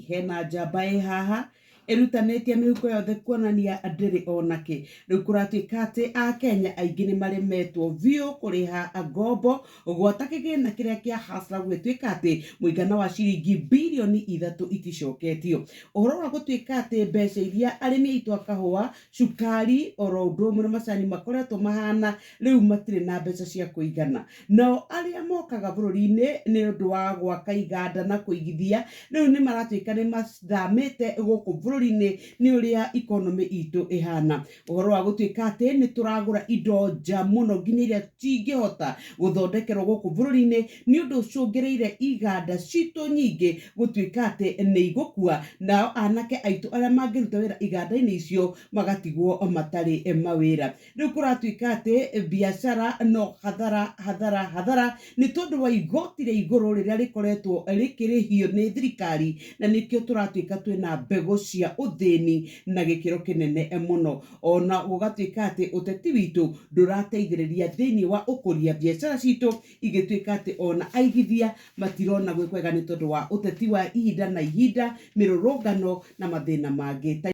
Hena njamba ĩ haha ĩrutanĩtie mĩhuko yothe kuonania ndĩrĩ onakĩ. Rĩu kũratuĩka atĩ Akenya aingĩ nĩ maremetwo biũ kũrĩha ngombo gwata kĩgĩna kĩrĩa kĩa Hustler gũgĩtuĩka atĩ mũigana wa ciringi birioni 3 iticoketio. Ũhoro wa gũtuĩka atĩ mbeca iria arĩmi aitũ a kahũa, cukari, oro ũndũ ũmwe na macani makoretwo mahana, rĩu matirĩ na mbeca cia kũigana. Nao arĩa mokaga bũrũri-inĩ nĩ ũndũ wa gwaka iganda na kũigithia, rĩu nĩ maratuĩka nĩ mathamĩte gũkũ bũrũri-inĩ nĩ ũrĩa economy itũ ĩhana. Ũhoro wa gũtuĩka atĩ nĩ tũragũra indo nja mũno nginya iria cingĩhota gũthondekerwo gũkũ bũrũri-inĩ, nĩ ũndũ ũcũngĩrĩire iganda citũ nyingĩ gũtuĩka atĩ nĩ igũkua, nao anake aitũ arĩa mangĩruta wĩra iganda-inĩ icio magatigwo matarĩ mawĩra. Rĩu kũratuĩka atĩ biacara no hathara hathara hathara, nĩ tondũ wa igoti rĩa igũrũ rĩrĩa rĩkoretwo rĩkĩrĩhio nĩ thirikari, na nĩkĩo tũratuĩka twĩna mbegũ cia ũthĩni na gĩkĩro kĩnene mũno. Ona gũgatuĩka atĩ ũteti witũ ndũrateithĩrĩria thĩinĩ wa ũkũria biacara citũ, igĩtuĩka atĩ ona aigithia matirona gwĩ kwega nĩ tondũ wa ũteti wa ihinda na ihinda, mĩrũrũngano na mathĩna mangĩ.